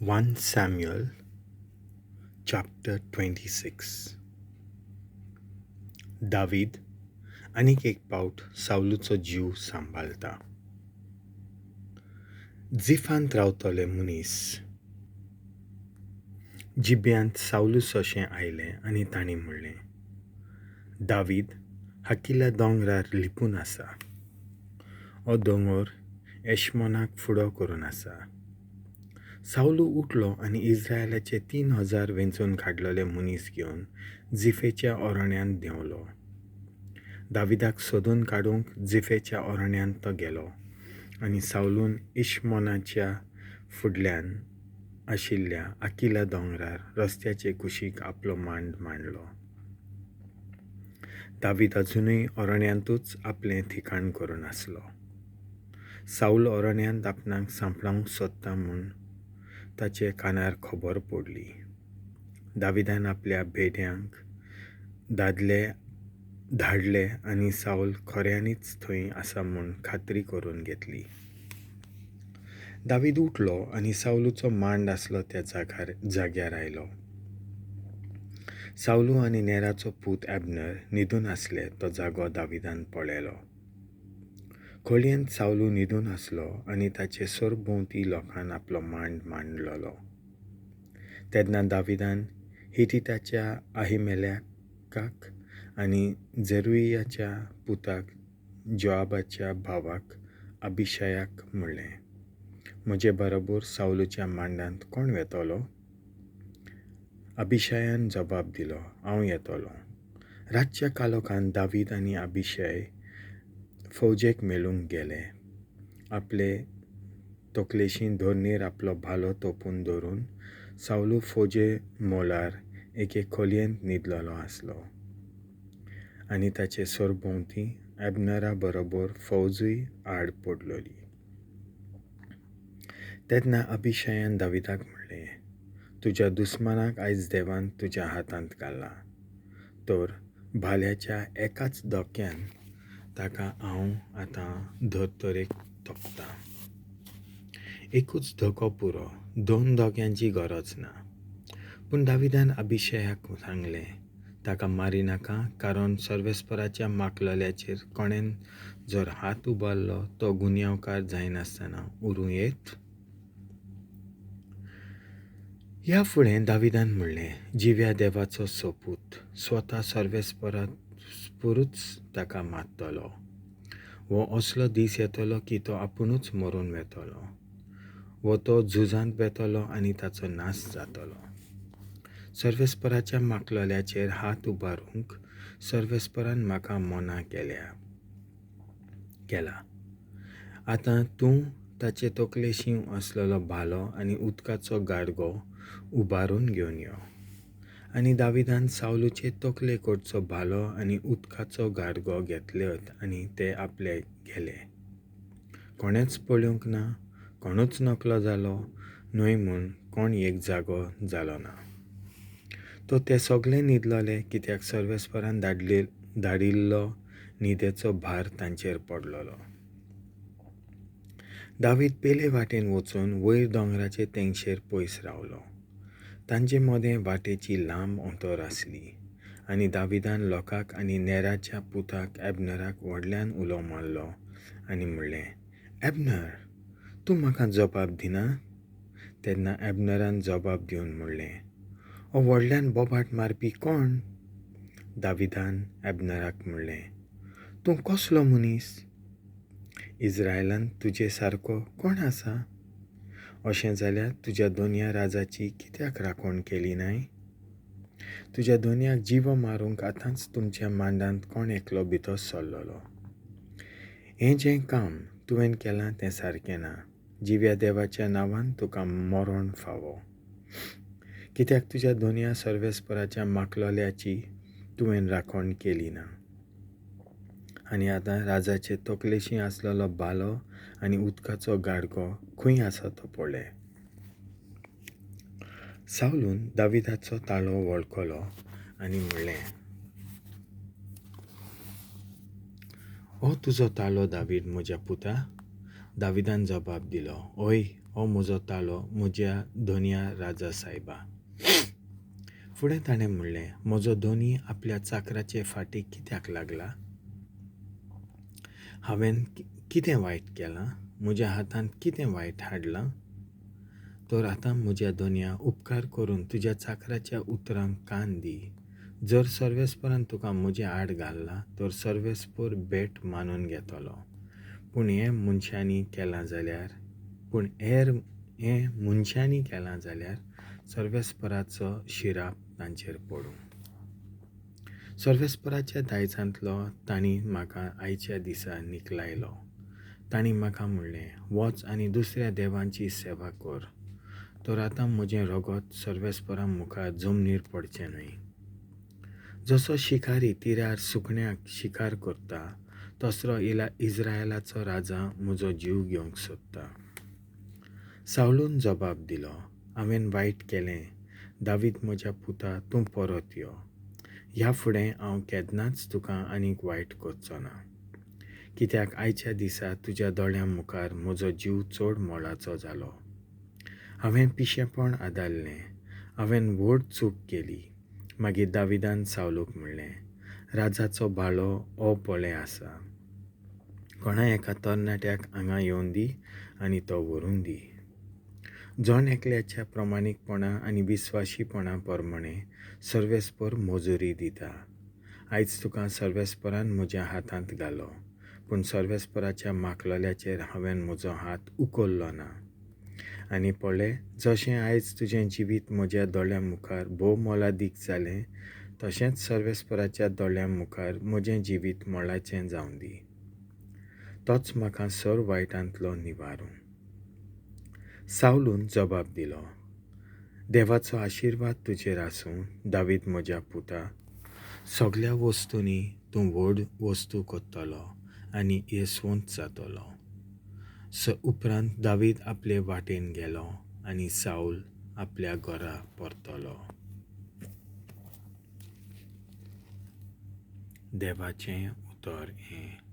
1 Samuel chapter 26. David आनीक एक पावट सावलूचो जीव सांबाळटा. जिफांत रावतले मनीस जिब्यांत सावलू सोशें आयलें आनी तांणी म्हणलें, दावीद हाकिला दोंगरार लिपून आसा. हो दोंगर येशमोनाक फुडो करून आसा. सावलू उठलो आनी इस्रायलाचे 3000 वेंचून काडलेले मनीस घेवन जिफेच्या अरण्यांत देंवलो. दाविदाक सोदून काडूंक जिफेच्या अरण्यांत तो गेलो आनी सावलून इश्मोनाच्या फुडल्यान आशिल्ल्या आकिला दोंगरार रस्त्याचे कुशीक आपलो मांड मांडलो. दावीद अजुनूय अरण्यांतूच आपलें ठिकाण करून आसलो. सावल अरण्यांत आपणाक सांपळावंक सोदता म्हूण ताचे कानार खबर पडली. दाविदान आपल्या भेड्यांक दादले धाडले आनी सावल खऱ्यांनीच थंय आसा म्हूण खात्री करून घेतली. दावीद उठलो आनी सावलूचो मांड आसलो त्या जाग्यार आयलो. सावलू आनी नेराचो पूत एबनर न्हिदून आसले तो जागो दाविदान पळयलो. खोलयेंत सावलू न्हिदून आसलो आनी ताचे सरभोंवती लोकान आपलो मांड मांडलेलो. तेन्ना दाविदान हिटीटाच्या आहिमेलेकाक आनी झेरुयाच्या पुताक जोआबाच्या भावाक अभिशयाक म्हणलें, म्हजे बरोबर सावलूच्या मांडांत कोण वेतलो? अभिशयान जबाब दिलो, हांव येतलो. रातच्या कालोखान दावीद आनी अभिशय फौजेक मेळूंक गेले. आपले तकलेशी धरणीर आपलो भालो तोपून धरून सावलू फौजे मोलार एके खोलयेंत न्हिदलेलो आसलो आनी ताचे सरभोंवती एबनरा बरोबर फौजूय आड पडलेली. तेन्ना अभिशयान दाविदाक म्हणलें, तुज्या दुस्मानाक आयज देवान तुज्या हातांत घाला, तर भाल्याच्या एकाच धोक्यान ताका हांव आतां धर्तरेक तोपतां. एकूच धोको पुरो, 2 धोक्यांची गरज ना. पूण दाविदान अभिशयाक सांगलें, ताका मारिनाका, कारण सर्वेस्पराच्या माकलल्याचेर कोणेन जर हात उबारलो तो गुन्यांवकार जायनासतना उरूं येत. ह्या फुडें दाविदान म्हणलें, जिव्या देवाचो सोपूत, स्वता सर्वेस्परूच ताका मारतलो. वो असलो दीस येतलो की तो आपुणूच मरून वेतलो, वो तो झुजांत वेतलो आनी ताचो नाश जातलो. सर्वेस्पराच्या माकलल्याचेर हात उबारूंक सर्वेस्परान म्हाका मना केला. आतां तूं ताचे तकलेशी आसलेलो भालो आनी उदकाचो गाडगो उबारून घेवन यो. आनी दाविदान सावलूचे तकले कडचो भालो आनी उदकाचो गाडगो घेतले आनी ते आपले गेले. कोणेंच पळोवंक ना, कोणूच नकलो जालो न्हय म्हूण कोण एक जागो जालो ना. तो ते सगळे न्हिदलेले, कित्याक सर्वेस्परान धाडिल्लो न्हिदेचो भार तांचेर पडलेलो. दावीद पेले वाटेन वचून वयर दोंगराचे तेंगशेर पयस रावलो. तांचे मदें वाटेची लांब अंतर आसली आनी दाविदान लोकांक आनी नेराच्या पुताक एबनराक व्हडल्यान उलो मारलो आनी म्हणलें, एबनर, तूं म्हाका जबाब दिना? तेन्ना एबनरान जबाब दिवन म्हणलें, हो व्हडल्यान बोबाट मारपी कोण? दाविदान एबनराक म्हणलें, तूं कसलो मनीस? इस्रायलांत तुजे सारको कोण आसा? अशें जाल्यार तुज्या दोनया राजाची कित्याक राखण केली नाय? तुज्या दोनयाक जिवो मारूंक आतांच तुमच्या मांडांत कोण एकलो भितर सरलेलो. हें जें काम तुवें केलां तें सारकें ना. जिव्या देवाच्या नांवान तुका मरण फावो, कित्याक तुज्या दोनया सर्वेस्पराच्या माकलल्याची तुवें राखण केली ना. आनी आतां राजाचे तकलेशी आसलेलो भालो आनी उदकाचो गाडगो खंय आसा तो पळय. सावलून दाविदाचो ताळो वळखलो आनी म्हणलें, हो तुजो ताळो दावीद म्हज्या पुता? दाविदान जबाब दिलो, हय, हो म्हजो ताळो म्हज्या धनया राजा सायबा. फुडें ताणें म्हणलें, म्हजो धनी आपल्या चाकराचे फाटीक कित्याक लागला? हांवें कितें वायट केलां? म्हज्या हातांत कितें वायट हाडलां? तर आतां म्हज्या धनया, उपकार करून तुज्या चाकराच्या उतरांक कान दी. जर सर्वेस्परान तुका म्हजे आड घाल्ला तर सर्वेस्पर भेट मानून घेतलो. पूण हें मनशांनी केलां जाल्यार, पूण हेर हें मनशांनी केलां जाल्यार सर्वेस्पराचो शिराप तांचेर पडूं. सर्वेस्पराच्या दायजांतलो तांणी म्हाका आयच्या दिसा निकलायलो. तांणी म्हाका म्हणलें, वच आनी दुसऱ्या देवांची सेवा कर. तर आतां म्हजें रगत सर्वेस्परा मुखार जमनीर पडचें न्हय. जसो शिकारी तिरार सुकण्याक शिकार करता तसरो इज्रायलाचो राजा म्हजो जीव घेवंक सोदता. सावलून जबाब दिलो, हांवें वायट केलें. दावीद म्हज्या पुता, तूं परत यो. ह्या फुडें हांव केन्नाच तुका आनीक वायट करचो ना, कित्याक आयच्या दिसा तुज्या दोळ्यां मुखार म्हजो जीव चड मोलाचो जालो. हांवें पिशेपण आदारलें, हांवें व्हड चूक केली. मागीर दाविदान सावलूक म्हणलें, राजाचो भालो हो पळय आसा. कोणा एका तरणाट्याक हांगा येवन दी आनी तो व्हरून दी. जण एकल्याच्या प्रमाणीकपणा आनी विस्वाशीपणा प्रमाणे सर्वेस्पर मजुरी दिता. आयज तुका सर्वेस्परान म्हज्या हातांत घालो, पूण सर्वेस्पराच्या माकलल्याचेर हांवें म्हजो हात उखल्लो ना. आनी पळय, जशें आयज तुजें जिवीत म्हज्या दोळ्यां मुखार भोव मोलादीक जालें, तशेंच सर्वेस्पराच्या दोळ्यां मुखार म्हजें जिवीत मोलाचें जावं दी. तोच म्हाका सर वायटांतलो निवारूं. सावलून जबाब दिलो, देवाचो आशिर्वाद तुजेर आसूं दावीद म्हज्या पुता. सगल्या वस्तूंनी तूं व्हड वस्तू करतलो आनी येसवंत जातलो. उपरांत दावीद आपले वाटेन गेलो आनी सावल आपल्या घरा परतलो. देवाचें उतर हें.